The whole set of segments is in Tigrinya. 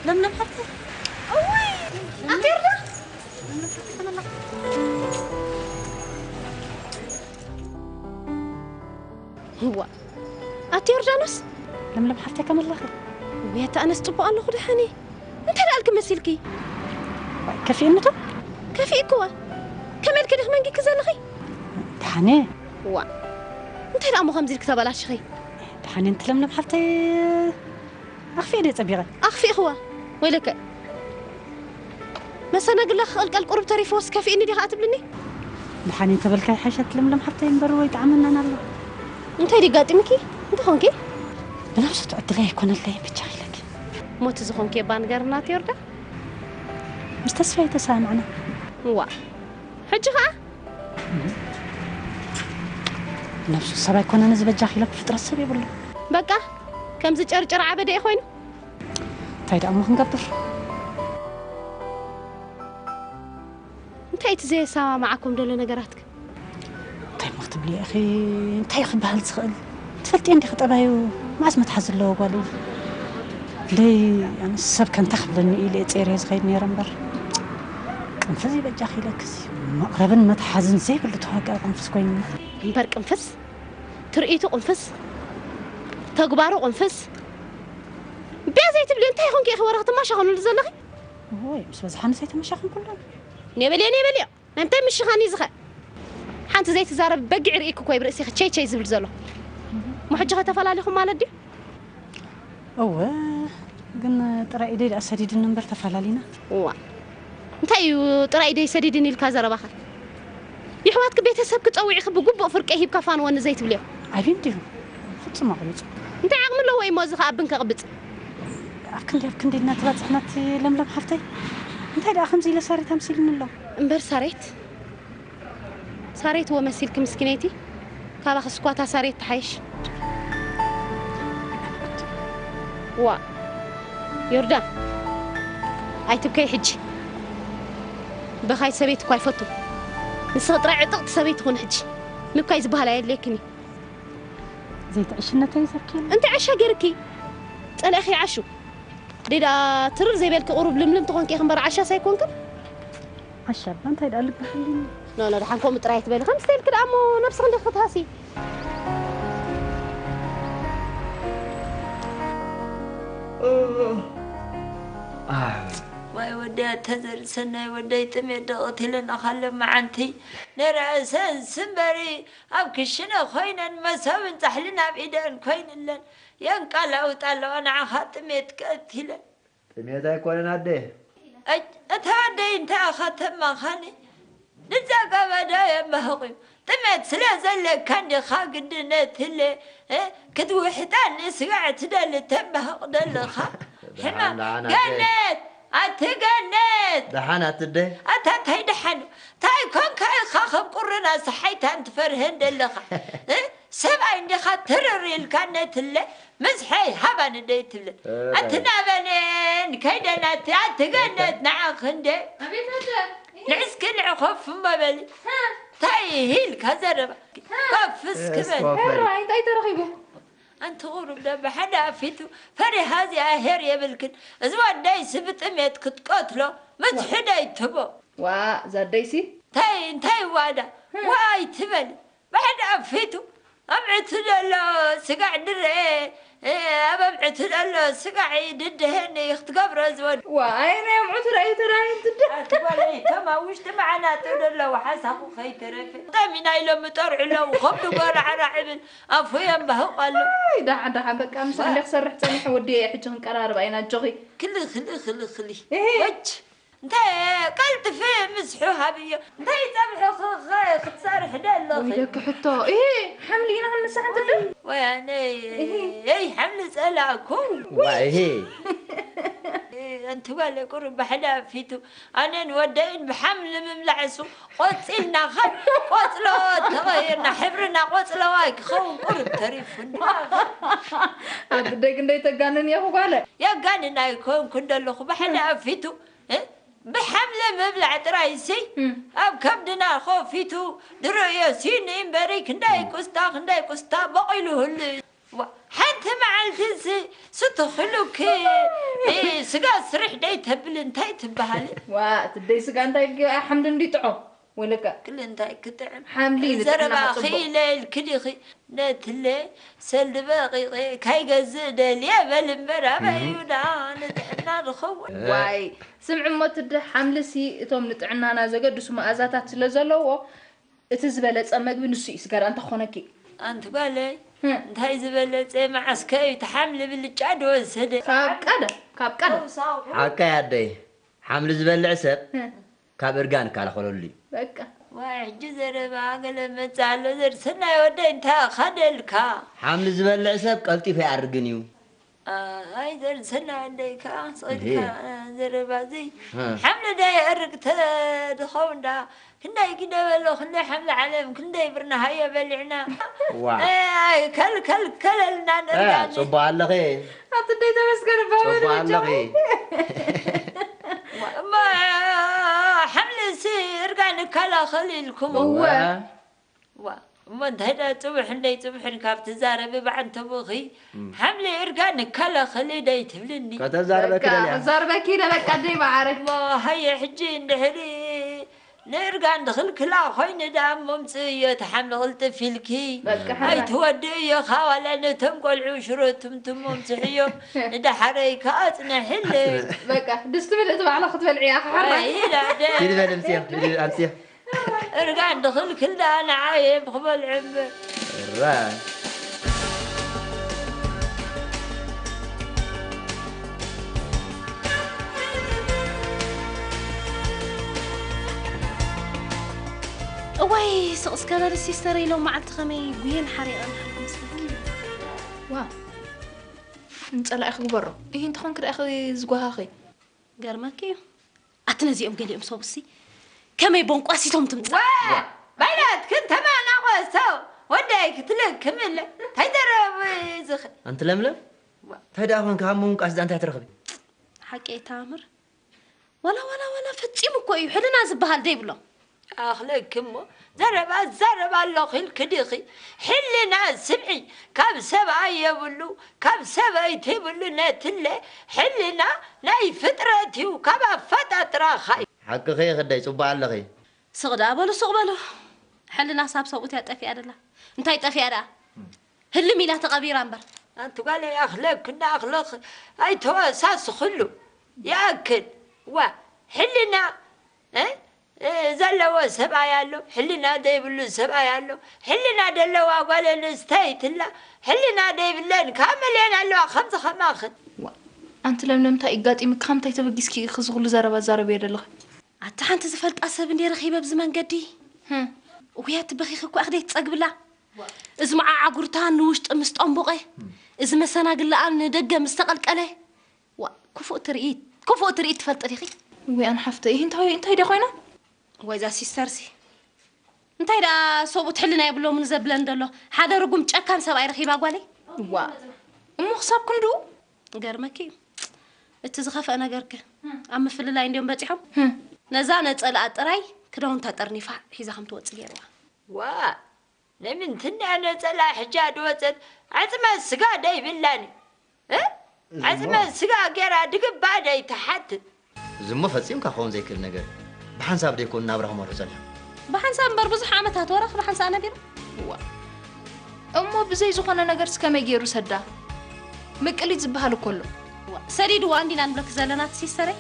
ለምለም ሓፍተይ። እዋይ፣ ኣቲ ዮርዳ። ለምለም ሓፍተይ ተመለኺ። እዋ፣ ኣቲ ዮርዳኖስ። ለምለም ሓፍተይ ከመላኺ። ውይ፣ ኣቲ ኣነስ ጽቡቕ ኣለኹ ደሓኒ። እንታይ ደኣልኪ መሲልኪ? ዋይ፣ ከፊእኒ ዶ? ከፊእክዋ። ከመልኪ ድኽ መንጊኪ ዘለኺ? ደሓኒ። እዋ፣ እንታይ ደኣ እሞ ከምዚ ኢልኪ ተበላሽኺ? ደሓኒ፣ እንቲ ለምለም ሓፍተይ ኣኽፊኤ ድየ ጸቢቐ? ኣኽፊእኽዋ። ወይለከ። መሰናግላ ክቕልቀል ቁሩብ ተሪፍዎስ ከፊእኒ ዲኻ ትብልኒ? ደሓን እንተበልካ ይሓሸት ለምለም ሓፍተይ እምበር ወይ ጣዕመናን ኣሎ። እንታይ ድጋጢምኪ? እንታይ ኾንኪ? ብነብሱ ትዕድለይ ኣይኮነለይ ብቻ ኢለኪ። ሞት ዝኾንኪ እባ ንገርና ዮርዳ። ምስ ተስፋ የተሰማማዕና። እዋ። ሕጂ ኸኣ? ነብሱ ሰብ ኣይኮነን እዚ በጃኺ ኢለ ፍጥረት ሰብ የብሉ። በቃ ከምዚ ጨርጨር ዓበደ እዩ ኮይኑ። እንታይ ደኣ እሞ ክንገብር? እንታይ እቲ ዘየሰማምዓኩም ዘሎ ነገራትክ? እንታይ እሞ ክትብሊ ኢኺ? እንታይ ክበሃል ዝኽእል? ትፈልጥዮ እንዲኺ ጠባዩ መዓስ መትሓዚ ዘለዎ ጓል እዩ። ደይ ኣነስ ሰብ ከ እንታይ ክብለኒ ኢለ እየ ጸይረ ዝኸይድ ነይረ እምበር። ቅንፍዝ ይበጃኺ ኢለክሲ መቕረብን መትሓዝን ዘይብሉ ተዋጋኢ ቅንፍዝ ኮይኑኒ። እምበር ቅንፍዝ፣ ትርኢቱ ቅንፍዝ፣ ተግባሩ ቅንፍዝ። ቢያ ዘይትብሊ እንታይ ይኾንኪ ኢኺ ወረቐት ትማሻኸኑሉ ዘለኺ? ወይ ምስ በዝሓ ንሰይ ተመሻኸንኩሉ። ኔበልዮ ኔበልዮ። ናይ ምንታይ ምሽኻን እዩ ዝኸ? ሓንቲ ዘይትዛረብ በጊዕ ርኢክ እኮ እዩ ብርእሲኺ ቸይ ቸይ ዝብል ዘሎ። እሞ ሕጂ ኸ ተፈላሊኹም ማለት ድዩ? እወ፣ ግን ጥራይ ኢደይ ደኣ ሰዲድኒ እምበር ተፈላሊና። እዋ፣ እንታይ እዩ ጥራይ ኢደይ ሰዲድኒ ኢልካ ዘረባኻ? የሕዋትኪ ቤተሰብኪ ጸዊዕኺ ብግቡእ ፍርቀይ ሂብካ ፋንወኒ ዘይትብልዮ? ዓብዩ እንድዩ፣ ፍጹም ኣቕቢጹ። እንታይ ዓቕሚ ኣለዎ እዩ እሞ እዚ ኸኣ ብን ከቕብጽ? ኣብ ክንዲ ኣብ ክንዲ እናተባጽሕና እቲ ለምለም ሓፍተይ፣ እንታይ ደኣ ከምዚ ኢለ ሳሬት ኣምሲልኒ ኣሎ? እምበር ሳሬት፣ ሳሬት ወ መሲልኪ ምስኪነይቲ፣ ካባኺ ስኳታ ሳሬት ትሓይሽ። ዋ፣ ዮርዳ፣ ኣይትብከይ ሕጂ። በኻይ ሰበይቲ እኳ ኣይፈቱ። ንስኺ ጥራይ ዕጥቕቲ ሰበይቲ ኩኒ ሕጂ። ምብካይ ዝበሃል ኣየድልየክን እዩ። ዘይትዕሽነተይ ዘኪር። እንታይ ዓሻ ገይርኪ? ጸላኢኺ ይዓሹ። ዲዳ ትርር ዘይበልኪ ቁሩብ ልምልም ትኾንኪ ኢኺ እምበር ዓሻስ ኣይኮንክን። ዓሻ እባ እንታይ ደኣ ልቢ ሃልዩኒ። ኖ፣ ኖ፣ ደሓን ከምኡ ጥራይ ትበሊ። ከምዚ ተይልኪ ደኣ እሞ ነብስኺ እንዲኺ ክትሃሲ። ኣይ። ዋይ ወደይ ኣታ ዘርእሰናይ ወደይ ጥሜት ዶ ቀቲለና ካለ መዓንቲ ነረእሰን ስምበሪ ኣብ ክሽነ ኮይነን መሶብን ጻሕልን ኣብ ኢደን ኮይንለን የንቃላውጣ ኣለዋ ንዓኻ ጥሜት ቀቲለን። ጥሜት ኣይኮነን ኣደ። እጅ፣ እታ ኣደይ እንታይ ኢኻ ተማኻኒ? ንዛ ገበዳ የማህቑ እዩ። ጥሜት ስለ ዘለካ እንዲኻ ግድነት ህለ፣ እ፣ ክትውሕጣኒ ስጋዕ ትደሊ ተማህቕ ደለኻ። ደሓን፣ ሕማም ደሓን ኣደ። ገነት፣ ኣቲ ገነት። ደሓን ኣቲ ኣደ። ኣታ እንታይ ደሓን እዩ? እንታይ ኮንካ ኢኻ ከም ቁርና ሰሓይታን ትፈርህን ደለኻ? እ? ሰብኣይ እንዲኻ ትርር ኢልካ ነትለ ምስሐይ ሃባኒ ደይ ትብልን። እረ። ኣቲ ናበኔን ከይደን ኣቲ፣ ኣቲ ገነት ንዓኺ እንደ። ኣቤት ኣደ። ንዕስኪ ንዕኾፍ እሞ በሊ። ሃ። ታይ ሂልካ ዘረባ። ሃ። ኮፍ እስኪ በል። እስኮ በል። ሕራይ እንታይ ተረኺቡ? ኣንቲ ቁሩብ ዶ ብሓደ ኣፊቱ ፈሪሃ እዚኣ ሄር የብልክን። እዚ ወደይ ስብጥሜት ክትቀትሎ ምትሑ ደይ ትቦ። ዋ፣ ዛደይሲ? ታይ፣ እንታይ ዋዳ? ሃ። ዋይ ትበል። ብሕድ ኣፊቱ ኣብ ዕቱ ዘሎ ስጋዕ ድረ፣ እ፣ ኣብ ኣብ ዕቱ ዘሎ ስጋዕ ድድህን ክትገብሮ ዝወድ። ዋይ፣ ናይ ኣብ ዕቱ ራእዩ ተራእዩ ትደ። ኣቲ ጓለይ፣ እቶም ኣብ ውሽጢ መዓናጡ ዘለዉ ሓሳኹ ከይተረፈ። ጠሚና ኢሎም ይጠርዑ ኣለዉ፣ ከም ድጎራዕራዕ ይብል፣ ኣፉ የንባህቕ ኣሎ። ኣይ፣ ደሓን፣ ደሓን፣ በቃ፣ ምሳሕ እንደ ክሰርሕ ጸኒሐ ወዲ፣ ሕጂ ክንቀራረብ ኣይና፣ ኣጆኺ። ክሊ፣ ክሊ፣ ክሊ፣ ክሊ። እሄ። ወች። እንታይ ቀልጥፊ ምስሑ ሃብዮ። እንታይ ጸብሒ ኽ-፣ ኽ-፣ ክትሰርሒ ደለኺ? ወይ ደቂ ሕቶ። እሄ፣ ሓምሊ ኢና ክንምሳሕ እንተ ደል? ወይ ኣነ፣ እሄ። እይ፣ ሓምሊ ጸላእኩ። ዋ፣ እሄ። ኣንቲ ጓለ ቁሩብ ብሓደ ኣፊቱ። ኣነን ወደይን ብሓምሊ ምብላዕ እሱ ቆጺልና ኸን ቆጽሎ ተቐይርና፣ ሕብርና ቆጽለዋይ ክኸውን ቁሩብ ተሪፉኒ። ኣብ ደግ እንደይ ተጋንን እየ ጓለ። የጋንን ኣይኮንኩን ደለኹ፣ ብሓደ ኣፊቱ። እ? ብሓምሊ ምብላዕ ጥራይሲ እም። ኣብ ከብድና ኮፊቱ ንርእዮ ሲኒ እምበሪ ክንደይ ቁስታ፣ ክንደይ ቁስታ በቒሉ ህሉ እዩ። ዋ፣ ሓንቲ መዓልቲሲ ስትኽሉኪ ስጋ ስርሕ ደይ ተብል እንታይ ትበሃል? ዋ ትደይ ስጋ እንታይ ሓምሊ እንዲጥዖ ወለካ ክል እንታይ ክጥዕም ሓምሊ ንጥዕና ዘረባ ጽቡቅ። ኺኢለ ኢልኪ ዲኺ ነትለ ሰልዲ በቂቐ ካይገዝእ ደልየ በል እምበር ኣበዩና ንጥዕና ንኸውን ዋይ ስምዒ እሞ ትደ ሓምልሲ እቶም ንጥዕናና ዘገድሱ መኣዛታት ስለ ዘለዎ እቲ ዝበለጸ መግቢ ንሱ እዩ ስጋር ኣንተ ኾነኪ ኣንቲ ጓለይ እንታይ ዝበለጸ መዓስከ እዩ ተሓምሊ ብልጫ ድወሰደ ካብ ቀደም ካብ ቀደም ሓካ ያደይ ሓምሊ ዝበልዕ ሰብ ካብ እርጋን እከላኸለሉ እዩ። በቃ። ዋይ ሕጂ ዘረባ ገለ መጽእ ኣሎ ዘርሰናይ ወደይ እንታይ ኢኻ ደልካ? ሓምሊ ዝበልዕ ሰብ ቀልጢፉ ኣይኣርግን እዩ። ኣይ ዘርሰናይ ወደይ ከኣ ስቕ ኢልካ ዘረባ እዚ ሓምሊ ዶ የእርግ ተድኸውን ደኣ ክንደይ ግደ በሎ ክንደይ ሓምሊ ዓለም ክንደይ ብርናሃዮ በሊዕና። ዋእ። ኣይ ከልከልከለልና ነርጋኒ። ጽቡቕ ኣለኺ። ኣቲ ደይ ተመስገን እባ በሉ ጽቡቕ ኣለኺ። እሞ ሓምልሲ እርጋ ንከላኸል ኢልኩም እወ ዋ እሞ እንታይ ዳ ጽቡሕ እንደይ ጽቡሕን ካብ ትዛረቢ ብዓንተቡኺ ሓምሊ እርጋ ንከላኸል ደይ ትብልኒ ከተዛርበኪ በቃ ደልያ ተዛርበኪ ኢለ በቃ ደይ መዓረ እሞ ሃየ ሕጂ እንድሕሪ ንእርጋን ድኽልክላ ኾይኑ ደኣ እሞ ምጽእዮ እቲ ሓምሊ ቕልጥፍ ኢልኪ ኣይትወድእዮ ኻዋላ ነቶም ቖልዑ ሽሮ ትምትሞ ምጽሕዮም ንደሓረይ ከኣ ጽንሕለይ በቃ ድስቲ ምልእቲ ባዕላ ክትበልዕያ ክሓራ ኢላ ደ ኪዲ በል ኣምስዮ ኪዲ ኣምስዮ እርጋን ድኽልክል ደኣ ንዓየ ብኽበልዕ እምበር እራይ እዋይ ስቕ እስከ በሊ ሲስተረይ ሎም መዓልቲ ከመይ ጉየን ሓሪቐን ሓልኩ መስለኪ። ዋው ንጸላኢኺ ግበሮ። እሂ እንተኾንኪ ደኣ ኢኺ ዝጓሃኺ። ገርመኪ እዩ። ኣቲ ነዚኦም ገሊኦም ሰብሲ ከመይ ቦንቋሲቶም ትምጻእ። ዋ ባይላትክን ተማናቖሶ ወደይ ክትልክምለ እንታይ ደረብ ዝኽ ኣንቲ ለምለም እንታይ ደኣ ኮንካ ካብ ምውንቃስ ደኣ እንታይ ትረኽቢ ሓቂ ኣይተኣምር ዋላ ዋላ ዋላ ፈጺሙ እኮ እዩ ሕልና ዝበሃል ደይብሎ ኣኽለኪ እሞ ዘረባ እዛረብ ኣለኹ ኢልኪ ዲኺ? ሕልና ስምዒ፣ ካብ ሰብኣይ የብሉ ካብ ሰበይቲ ይብሉ ነትለ ሕልና ናይ ፍጥረት እዩ ካብ ኣፈጣጥራኻ እዩ። ሓቅኺ እየ ክደይ ጽቡቕ ኣለኺ። ስቕ ደኣ በሉ ስቕ በሉ። ሕልናስ ኣብ ሰብኡት እያ ጠፊኣ ደላ። እንታይ ጠፊኣ ደኣ? ህልም ኢላ ተቐቢራ እምበር። ኣንቲ ጓለይ ኣኽለኪ እንዳኣኽለኺ ኣይተወሳስኽሉ። ይኣክል። ዋ ሕልና እ ዘለዎ ሰብኣይ ኣሎ፣ ሕልና ዘይብሉ ሰብኣይ ኣሎ። ሕልና ደለዋ ጓል ኣንስተይቲ ኣላ፣ ሕልና ዘይብለን ከዓ መሊአን ኣለዋ ከምዚ ከማኽን። ዋ፣ ኣንቲ ለምለም እንታይ እዩ ኣጋጢምኪ? ካብ ምንታይ ተበጊስኪ ኢኺ እዚ ኩሉ ዘረባ ትዛረብዮ ዘለኺ? ኣቲ ሓንቲ ዝፈልጣ ሰብ እንድየ ረኺበ ኣብዚ መንገዲ። ህም። ውይ ኣቲ በኺኺ እኮ ኢኺ ደይትጸግብላ። እዚ መዓዓጉርታ ንውሽጢ ምስ ጠንቡቐ፣ እዚ መሰናግልኣ ንደገ ምስ ተቐልቀለ፣ ዋእ፣ ክፉእ ትርኢት፣ ክፉእ ትርኢት ትፈልጢ ዲኺ? እዋይ ኣነ ሓፍተይ፣ እንታይ እንታይ ድያ ኮይና? እዋይ እዛ ሲስተርሲ እንታይ ደኣ ሰብኡት ሕልና የብሎምን ዘብለን ዘሎ ሓደ ርጉም ጨካን ሰብኣይ ረኺባ ጓለይ? ዋእ፣ እሞ ክሳብ ክንድኡ? ገርመኪ እዩ እቲ ዝኸፍአ ነገርኪ ኣብ ምፍልላይ እንድዮም በጺሖም። ነዛ ነጸልኣ ጥራይ ክዳውንታ ጠርኒፋ ሒዛ ከም ትወጽእ ገይርዋ። ዋእ ንምንትንያ ነጸላ ሕጃ ድወጸት ዓጽመ ስጋ ደይብላን እ ዓጽመ ስጋ ገራ ድግባ ደይትሓትት። እዚሞ ፈጺምካ ክኸውን ዘይክእል ነገር እዩ። ብሓንሳብ ደይኮኑ ናብራ ክመርሑ ጸኒሖም። ብሓንሳብ እምበር ብዙሕ ዓመታት ወረ ክብሓንሳእ ነቢሩ። እዋ እሞ ብዘይ ዝኾነ ነገርስ ከመይ ገይሩ ሰዳ? ምቅሊት ዝበሃል እኮ ኣሎ። እዋ ሰዲድዋ እንዲና ንብለኪ ዘለና እቲ ሲስተረይ።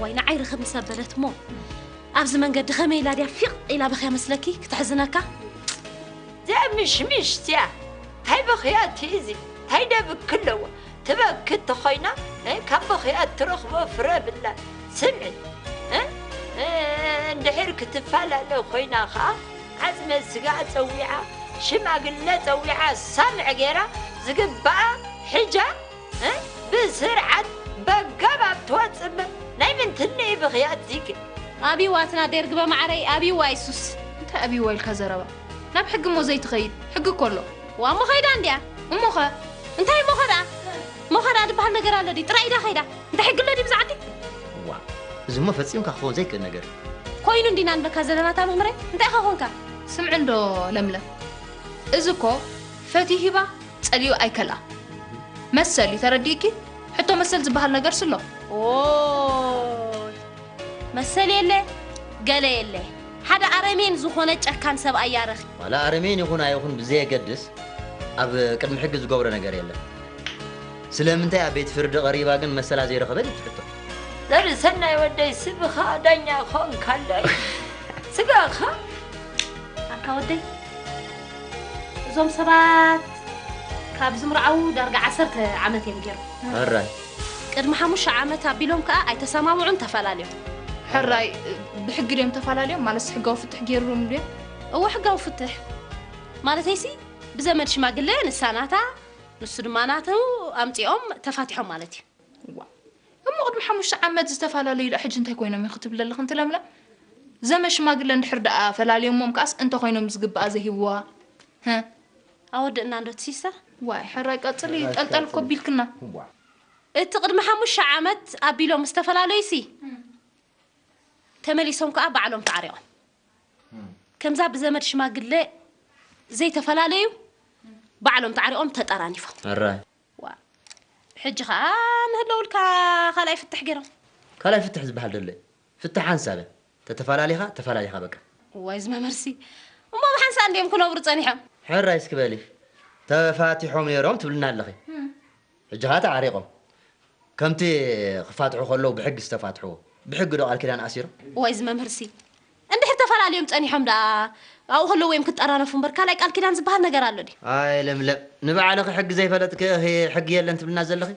ዋይ ንዓይ ርኽብ ምስ ኣበለት እሞ ኣብዚ መንገዲ ኸመይ ኢላ ድያ ፊቕ ኢላ በኽያ መስለኪ ክተሕዝነካ? ዘምሽምሽ እዚኣ ታይ በኽያት እዩ እዚ ታይ ደብኪ ኣለዋ ትበኪ ተኾይና ካብ በኽያት ትረኽቦ ፍረ የብላን ስምዒ እንድሕር ክትፈላለ ኮይና ኸዓ ዓፅመ ስጋ ፀዊዓ ሽማግለ ፀዊዓ ሳምዕ ገይራ ዝግበኣ ሒጃ ብስርዓት በጋባብ ትወፅእ እምበር ናይ ምንትኒ ብኽያት ዚግ ኣብይዋ ትናደይ ርግበ ማዓረይ ኣብይዋ ይሱስ እንታይ ኣብይዋ ኢልካ ዘረባ ናብ ሕጊ እሞ ዘይትኸይድ ሕጊ እኮ ኣሎ ዋሞ ኸይዳ እንድያ እሞኸ እንታይ እሞኸ ደኣ እሞኸ ደኣ ዝበሃል ነገር ኣሎ ድዩ ጥራይ ኢዳ ኸይዳ እንታይ ሕጊ ኣሎ ድዩ ብዛ ዓዲ ዋ እዚ እሞ ፈጺምካ ክኸውን ዘይክእል ነገር ኮይኑ እንዲና ንብለካ ዘለና እታ መምህረይ እንታይ ኢኻ ኾንካ ስምዒ እንዶ ለምለም እዚ እኮ ፈትዩ ሂባ ጸሊኡ ኣይከልኣ መሰል እዩ ተረዲእኪ ሕቶ መሰል ዝበሃል ነገርስ ኣሎ? ኦይ፣ መሰል የለ፣ ገለ የለ። ሓደ ኣረሜን ዝኾነ ጨካን ሰብኣይ ያረኺ። ዋላ ኣረሜን ይኹን ኣይኹን ብዘየገድስ፣ ኣብ ቅድሚ ሕጊ ዝገብሮ ነገር የለን። ስለምንታይ ኣብ ቤት ፍርዲ ቀሪባ ግን መሰላ ዘይረኸበት እዩ እቲ ሕቶ። ዘርሰናይ ወደይ፣ ስብኻ ዳኛ ኮንካለይ። ስጋኻ ኣታ ወደይ፣ እዞም ሰባት ካብ ዝምርዓዉ ዳርጋ ዓሰርተ ዓመት እዮም ገይሮም። ሕራይ። ቅድሚ ሓሙሽተ ዓመት ኣቢሎም ከኣ ኣይተሰማምዑን ተፈላለዮም። ሕራይ፣ ብሕጊ ድዮም ተፈላለዮም? ማለትስ ሕጋዊ ፍትሕ ገይሩሎም ድዮም? እወ፣ ሕጋዊ ፍትሕ። ማለተይሲ፣ ብዘመድ ሽማግለ ንሳ ናታ፣ ንሱ ድማ ናቱ ኣምጺኦም ተፋቲሖም ማለት እዩ። እዋ። እሞ ቅድሚ ሓሙሽተ ዓመት ዝተፈላለዩ ኢሉ ሕጂ እንታይ ኮይኖም እዩ ክትብል ዘለኺ? እንትለምለ ዘመድ ሽማግለ እንድሕር ደኣ ፈላልዮሞም ከኣስ እንተ ኮይኖም ዝግብኣ ዘይሂብዋ? ህ? ኣወድእና እንዶ እቲ ሲስተር? ዋይ፣ ሕራይ ቀጽሊ፣ ጠልጠል ኮቢልክና። እቲ ቅድሚ ሓሙሽተ ዓመት ኣቢሎም ዝተፈላለዩሲ፣ ተመሊሶም ከኣ ባዕሎም ተዓሪቖም። ከምዛ ብዘመድ ሽማግለ ዘይተፈላለዩ፣ ባዕሎም ተዓሪቖም ተጠራኒፎም። ሕራይ። ዋ፣ ሕጂ ኸኣ ንህለውልካ ካልኣይ ፍትሕ ገይሮም። ካልኣይ ፍትሕ ዝበሃል ደሎ እዩ። ፍትሕ ሓንሳብ እያ። ተተፈላሊኻ፣ ተፈላሊኻ በቃ። ዋይ ዝመመርሲ። እሞ ብሓንሳእ እንድዮም ክነብሩ ጸኒሖም። ሕራይ እስኪ በሊ። ተፋቲሖም ነይሮም ትብልና ኣለኺ። ሕጂ ኸኣ ተዓሪቖም። ከምቲ ክፋትሑ ከለዉ ብሕጊ ዝተፋትሕዎ፣ ብሕጊ ዶ ቃል ኪዳን ኣሲሮም? ዋይ ዝመምህርሲ። እንድሕር ተፈላለዮም ጸኒሖም ደኣ፣ ኣብኡ ከለዉ እዮም ክጠራነፉ እምበር፣ ካልኣይ ቃል ኪዳን ዝበሃል ነገር ኣሎ ድዩ? ኣይ ለምለም፣ ንባዕልኺ ሕጊ ዘይፈለጥኪ ኢኺ ሕጊ የለን ትብልና ዘለኺ?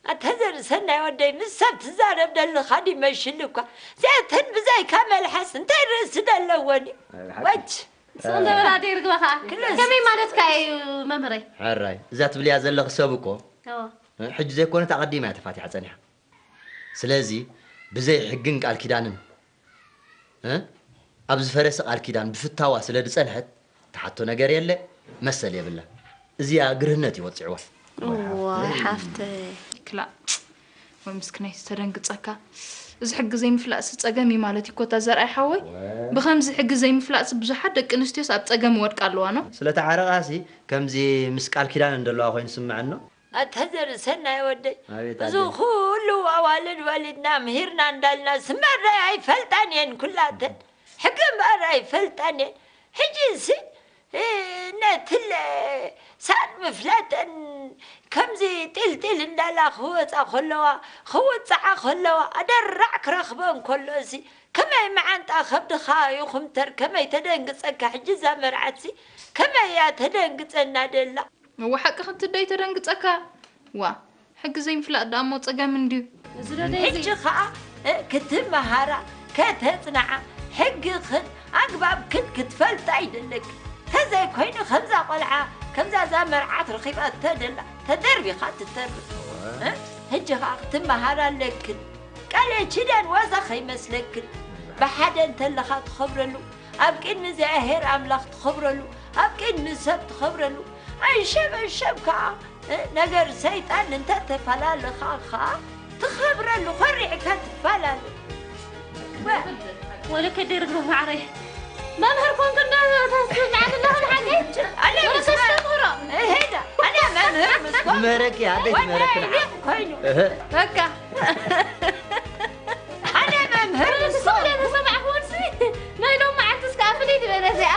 ኣታ ዘርሰናይ ወደይ፣ ምስ ሰብ ትዛረብ ደለኻ ድዩ መሽሊ እኳ? እዚኣተን ብዛይካ መልሓስ እንታይ ርእሲ ደለወን እዩ? ኣይ፣ ሓቂ። ወች። ስቕ እንተ በል ኣደይ ርግበ ኸኣ። ክልስ። ከመይ ማለትካ እዩ መምህረይ? ሕራይ፣ እዛ ትብልያ ዘለኺ ሰብ እኮ፣ እወ። ሕጂ ዘይኮነት ኣቐዲማ እያ ተፋቲሓ ጸኒሓ። ስለዚ ብዘይ ሕግን ቃል ኪዳንን፣ እ? ኣብ ዝፈረሰ ቃል ኪዳን ብፍታዋ ስለ ዝጸንሐት፣ ትሓቶ ነገር የለ፣ መሰል የብላ። እዚኣ ግርህነት እዩ ወጺዕዋ። እዋይ ሓፍተይ። ክላእ። ወይ ምስክነይ ተደንግጸካ። እዚ ሕጊ ዘይምፍላጥሲ ጸገም እዩ ማለት እዩ ኮታ ዘርኣይ ሓወይ። ወ- ብኸምዚ ሕጊ ዘይምፍላጥሲ ብዙሓት ደቂ ኣንስትዮስ ኣብ ጸገም ይወድቃ ኣለዋ ነው። ስለ ተዓረቓሲ ከምዚ ምስ ቃል ኪዳን እንደለዋ ኮይኑ ስምዐኖ። ኣታ ዘርሰናይ ወደይ፣ ኣቤት እዚ ኣደይ። ኩሉ ኣዋልድ ወሊድና ምሂርና እንዳልና ስመረ ኣይፈልጣን እየን ኩላተን። ሕጊ እምበኣር ኣይፈልጣን እየን። ሕጂሲ፣ እ፣ ነትለ ሳን ምፍላጠን ከምዚ ጢልጢል እንዳላ ክወጻ ከለዋ፣ ክውጽዓ ከለዋ፣ ኣደራዕ ክረኽበን ከሎሲ፣ ከመይ መዓንጣ ከብድኻ ይኹምተር፣ ከመይ ተደንግጸካ። ሕጂ እዛ መርዓትሲ፣ ከመይ እያ ተደንግጸና ደላ? እወ፣ ሓቂ ክትደይ ተደንግጸካ። ዋ፣ ሕጊ ዘይምፍላጥ ደኣ እሞ ጸገም እንድዩ። እዚ ዶ ደይ እዚ? ሕጂ ኸኣ፣ እ፣ ክትመሃራ፣ ከተጽንዓ፣ ሕግኽን ኣግባብክን ክትፈልጣ ይደለኪ። ተዘይኮይኑ ከምዛ ቆልዓ፣ ከምዛ እዛ መርዓት ረኺባቶ ደላ፣ ተደርቢኻ ትተርፍ። እ፣ ሕጂ ኸኣ ክትመሃራ ኣለክን። ቃል ኪዳን ዋዛ ከይመስለክን። ብሓደ እንተለኻ ትኸብረሉ፣ ኣብ ቅድሚ እግዚኣብሔር ኣምላኽ ትኸብረሉ፣ ኣብ ቅድሚ ሰብ ትኸብረሉ። ኣይሸበሸብ ከኣ፣ እ፣ ነገር ሰይጣን እንተ ተፈላለኻ ከኣ ትኸብረሉ፣ ኮሪዕካ ትፈላለ። ወ-፣ ወለከ ደርግሎ ማዕረይ። መምህር ኮንክ እንዶ ተስምዓት ኣለኹ ንሓቂ? ኣነ ወለከ ምስ-፣ ተስተምህሮ። እሄዳ፣ ኣነ መምህር ምስ ኮንኩ። መረቂ፣ ኣደይ ወደ መረቂ። ይቤት ኮይኑ። እህ። በቃ። ኣነ መምህር ምስ ኮንኩ። ተሰማዕኩ ወልሲ፣ ናይ ሎም መዓልቲ እስከ ኣፍሊ ትበለ እዚኣ።